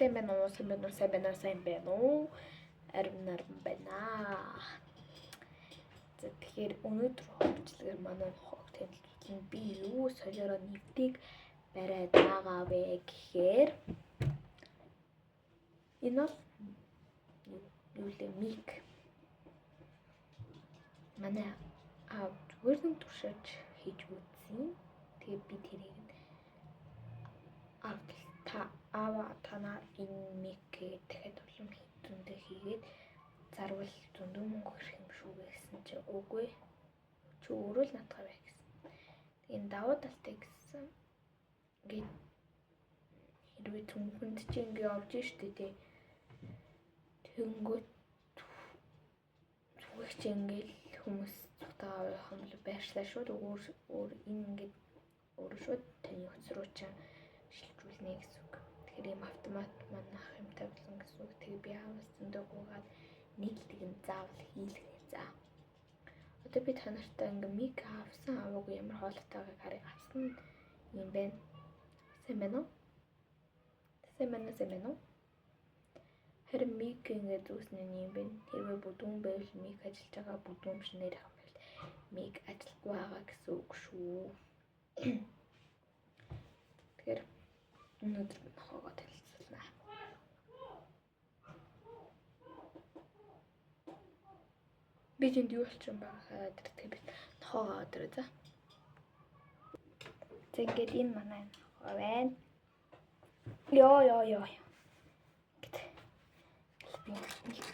Сайн байна уу? Сайн байна уу? Сайн байна уу? Сайн байна уу? Арим нарим байна. За тэгэхээр өнөөдөр бичлэгээр манай нохойг танилцуулна. Би юу солиороо нэвтийг бариад байгаа вэ гэхээр энэ бол юу лээ мик. Манай аав зүгээр нэг туршиж хийж үзсэн. Тэгээ би тэрийг аав та аава танаа энэ мик дахиад улам зөндөө хийгээд зарвал зөндөө мөнгө хэрэх юм шүү гэсэн чи үгүй. Чи өөрөө л наадхаа бай гэсэн. Тэгээ энэ давуу талтай гэсэн. Ингээд хэрвээ түнхэнд чи ингээ явж штэ тий. Тэнгүүт зүгэх чи ингээл хүмүүс цутаа авах юм бол байршлаа шууд өөр өөр энэ ингээд өөрөө шууд таны утас руу чинь шилжүүлнэ гэсэн үг. Тэгэхээр ийм автомат манайх юм тавилан гэсэн үг. Тэгээ би аавас зөндөө гуугаад нийлдэг нь заавал хийлгэнэ за. Одоо би та нартай ингээ мик авсан аваагүй ямар хоолтойгыг харъя. Авсан юм байна. Сайн байна уу? Сайн байна уу? Сайн байна уу? Харин мик ингээ зүүснэ юм байна. Хэрвээ бүдүүн байвал мик ажиллаж байгаа, бүдүүн биш нэрэх юм байвал мик ажиллахгүй байгаа гэсэн үг шүү. Тэгэхээр өнөөдөр би нохоогоо танилцуулна. Би тэнд юу болчих юм байгаа тэр би нохоогоо өдрөө за. За ингээд энэ манай нохоо байна. Йоо ёо ёо. Ингээд би нэг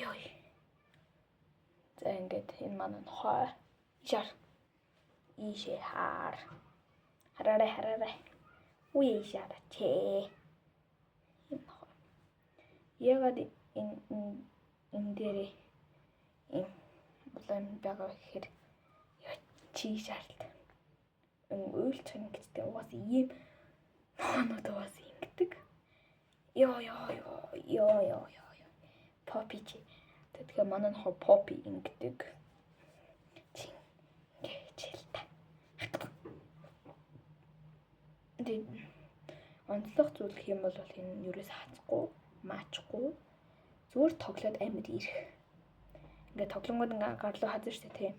ёо. За ингээд энэ манай нохоо. Ишар. Ийшээ хаар. Хараарай хараарай. Үе ишаарч ээ. Энэ нохоо. Ягаад энэ энэ дээрээ ийм улаан байгаа вэ гэхээр чи шаард. Уйлчих ингэжтэй угаасаа ийм нохоонууд угаасаа ингэдэг. Йоо ёо ёо ёо ёо ёо. Попи чи. Тэгэхээр манай нохоо Попи ингэдэг. Чи ингэж л та. Тэгээд онцлог зүйл гэх юм бол энэ юурээс хацахгүй, маачгүй зүгээр тоглоод амьд ирэх. Ингээд тоглонгууд ингээ гарлуу хазна шүү дээ тий.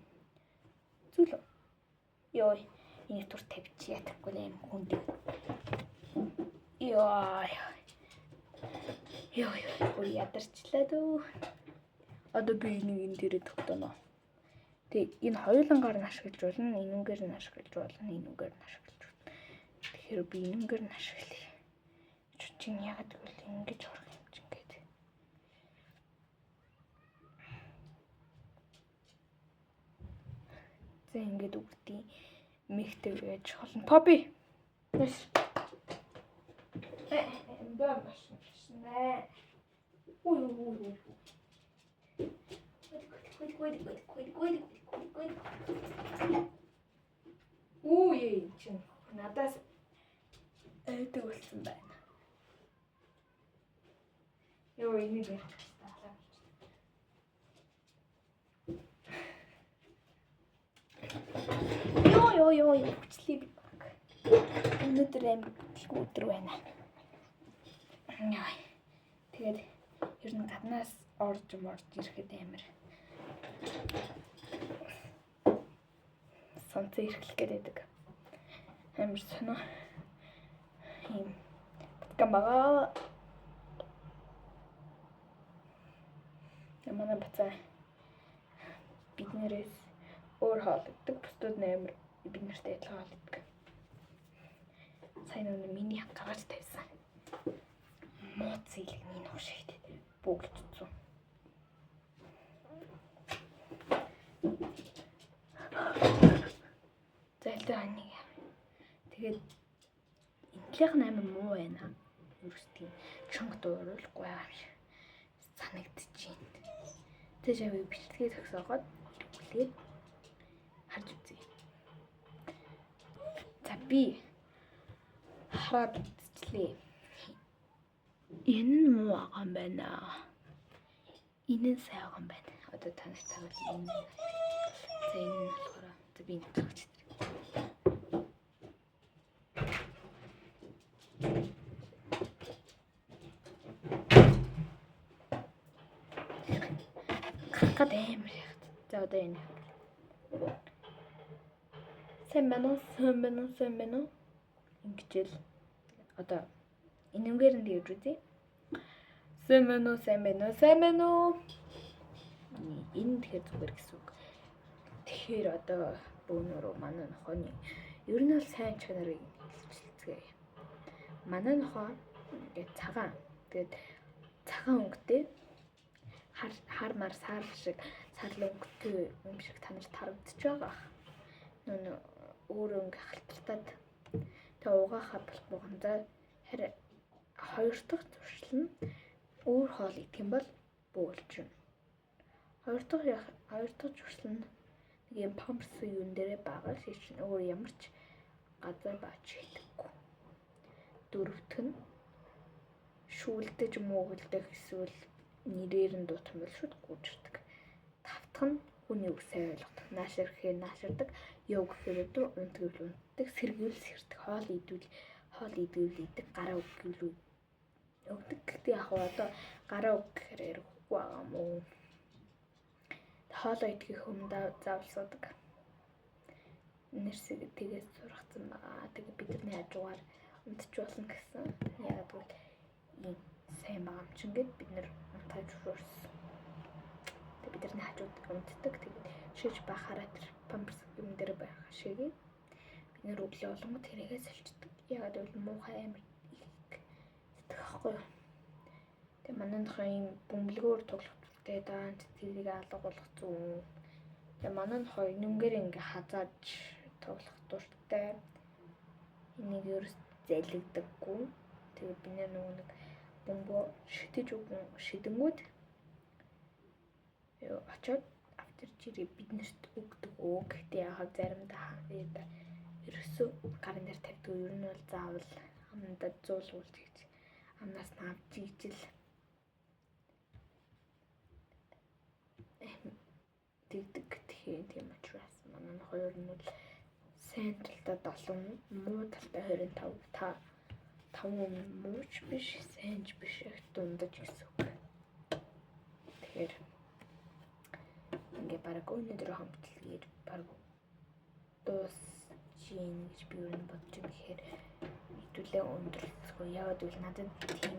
Зүйл. Йоо, энийг тур тавьчих ятахгүй юм хүнд. Йоо. Йоо, ёо, ядарчлаа дөө. Одоо би энийг энэ дээрээ тогтооно. Тэгээ энэ хоёулангаар нь ашиглаж болно, энүүгээр нь ашиглаж болно, энүүгээр нь ашиглаж болно. Тэгэхээр би энүүгээр нь ашиглая. Чинь ягаад гэвэл ингэж орох юм чинь гээд. За ингээд үгдий мэгтэй байж болно. Попи. Нэс. Эндээ машин шнэ. Үй үй үй. Үу чинь надаас айдаг болсон байна. Йоо энийг ярих гэж таалаа болчихсон. Йоо ёо ёо хүчлээ би баг. Өнөөдөр амар бүтлгүй өдөр байна. Тэгээд ер нь гаднаас орж морж ирэхэд амар сонцоо эрхлэх гээд байдаг. Амар сонио ийм батган байгаа. Манай бацаа биднэрээс өөр хоол иддэг. Бусдууд нь амар бид нартай адилхан хоол иддэг. Сайн нэг миний гаргаж тавьсан. Мууц илэгний нууш шигтэй бөглөжсөн. Зайлтай ханыг. Тэгээд энэ талынх нь амар муу байна. Ерөөс тийм чанга дууруулахгүй байгаа юм шиг санагдчихээн. Тэжээ би бичлэгээ зогсоогоод хүлээд харж үзье. За би хараад үзчихлээ. Энэ нь муу байгаа юм байна. Энэ нь сайн байгаа юм байна. Одоо та нарт харуул энэ. За энэ нь болохоор за би энэ тавьж. Ярих гад амар яхад. За одоо энэ. Сайн байна уу? Сайн байна уу? Сайн байна уу? Ингэжэл одоо энэнгээр нь тэгж үзье. Сайн байна уу? Сайн байна уу? Сайн байна уу? Энэ тэгэхээр зүгээр гэсэн үг. Тэгэхээр одоо бөөнөрөө манай нохооны ер нь бол сайн чанарыг хэлцгээе. Манай нохоо ингээд цагаан. Тэгээд цагаан өнгөтэй хар хар мар сар шиг сарлан өнгөтэй юм шиг та нарт харагдаж байгаа. Нөө өөрөө ингээ халталтаад тэг угаахаа болохгүй ганцаа харин хоёр дахь зуршил нь өөр хоол идэх юм бол бөөлжин. Хоёр дахь зуршил нь нэг юм памперс юун дээрээ байгаа шиг чинь өөр ямар ч газар баач хэлэхгүй. Дөрөвдөх нь шүүлдэж муугалдах эсвэл нэрээр нь дуутах юм бол шууд гүйжирдэг. Тавтах нь хүний үг сайн ойлгодог. Наашир гэхээр нааширдаг, яв гэхээр өдөр, унт гэвэл унтдаг, сэргэвэл сэрдэг, хоол идвэл хоол идвэл идэг, гараа өг гэвэл өгдөг. Гэхдээ яг одоо гараа өг гэхээр ярихгүй байгаа юм уу? Хоолоо идэхийг өмнө заавал суудаг. Нэрсэг тэгээс сургацсан байгаа. Тэгээ бидний хажуугаар унтч болно гэсэн. Яг гэвэл ийм сайн байгаа юм чинь гэд бид нэр унтаж өрсөн. Тэгээ бид нарны хажууд унтдаг. Тэгээд шиж бахаараа тэр памперс юм дээр байх шигээ бид нэр өглөө болгоно тэрийгээ сольчдаг. Ягаад гэвэл муухай амар их сэтгэх байхгүй юу. Тэгээ манай нөхөр ийм бөмбөлгөөр тоглох дуртай даанч тэрийг алга болгоцсон. Тэгээ манай нөхөр нүнгээр ингээ хазааж тоглох дуртай. Энийг ерөөс залгидаггүй. Тэгээ бид нөгөө нэг бөмбөө шидэж өгөн шидэнгүүд очоод авчирч ирээ биднэрт өгдөг. Гэхдээ яхаа заримдаа ерөөсөө гарын дээр тавьдаг. Ер нь бол заавал амдаа зуулгуулж гэж амнаас нь авч ижил тэгдэг. Тэгэхээр тийм учраас манай хоёр нь бол сайн талдаа 7, муу талдаа 25 та 5 мууч биш, сайн ч биш, их дундаж гэсэн үг. Тэгэхээр ингээ баг өнөөдөр хамтлалгээр баг дуусч гин гэж би юу бодож байгаа гэхээр хэдүүлээ өндөрлөцгөө. Яагаад гэвэл надад тийм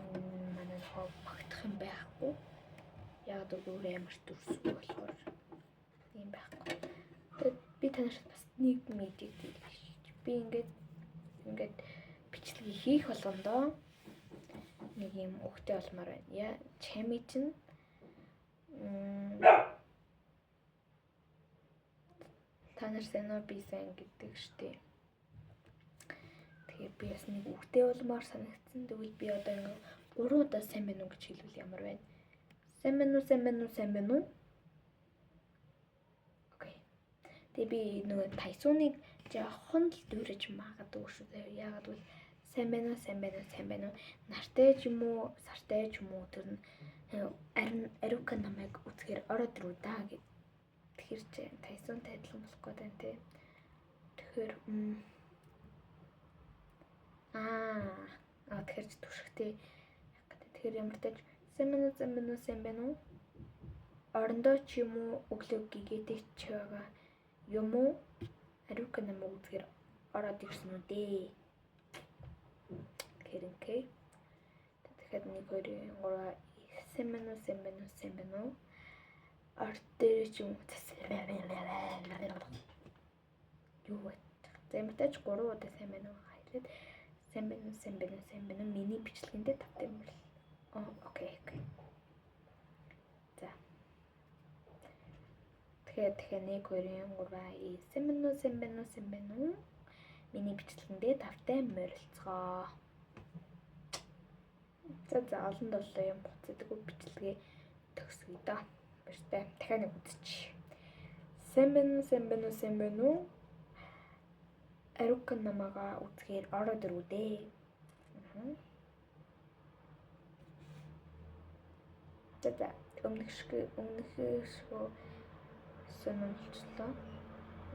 манай нохоо багтах юм байхгүй. Яагаад гэвэл өөр амар дүрсгүй болохоор юм байхгүй. Тэгээд би танарт бас нэг мэдээ хэлж. Би ингээд бичлэгийг хийх болгондоо нэг юм өгтэй болмоор байна. Яа чами чинь та нар сайн уу, би сайн гэдэг штеп. Тэгэхээр би бас нэг үгтэй болмоор санагдсан. Тэгвэл би одоо ингээ 3 удаа сайн байна уу гэж хэлвэл ямар байна? Сайн байна уу, сайн байна уу, сайн байна уу? Окей. Тэгээ би нөгөө Тайсуныг жоохон л дүүрэж магадгүй шүү дээ. Яагаад гэвэл сайн байна уу, сайн байна уу, сайн байна уу? Нартай ч юм уу, сартай ч юм уу тэр нь Арука намайг үзэхээр ороод ирүү да гэд. Тэгэхээр чи Тайсунтай адилхан болох гээд байна те. Тэгэхээр тэгэхээр чи түшигтэй. Тэгэхээр ямар тач сайн байна уу, сайн байна уу, сайн байна уу? Орондоо ч юм уу өглөө гэгээтэй ч байгаа юм уу? Арука намайг үзэхээр ороод ирсэн үү дээ. Тэгэхээр окей. Тэгэхээр 1 2 3 сайн байна уу, сайн байна уу, сайн байна уу? Орт дээр ч юм юу вэ? За ямар тач 3 удаа сайн байна уу хэлээд сайн байна уу, сайн байна уу, сайн байна уу? Миний бичлэгэндээ тавтай юм бол. Окей, окей. За. Тэгэхээр 1 2 3 сайн байна уу, сайн байна уу, сайн байна уу? Миний бичлэгэндээ тавтай морилцгоо. За за олон долоо юм буцаадаг бичлэгээ төгсгөе доо. Баяртай. Дахиад нэг үзчих. Сайн байна уу, сайн байна уу, сайн байна уу? Арука намайга үзэхээр ороод ирүү дээ. За за өмнөх шиг өмнөхөөсөө сонирхолтой.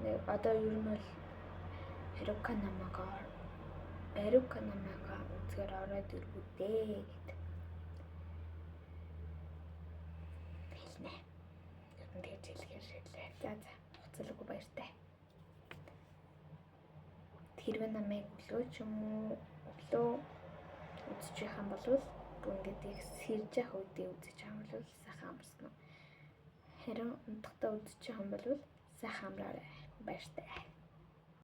Нэг одоо ер нь бол Арука намайга үзэхээр ороод ирүү дээ гэд хэлнэ. Ер Ер нь тэгж хэлэхээр ширлээ. За, хуцалгүй баяртай. Хэрвээ намайг өглөө ч юм уу, өглөө үзэж байх юм бол, бүр ингээд яг сэрж явах үедээ үзэж байгаа юм бол сайхан амарсан уу. Харин унтахдаа үзэж байгаа юм бол сайхан амраарай. Баяртай.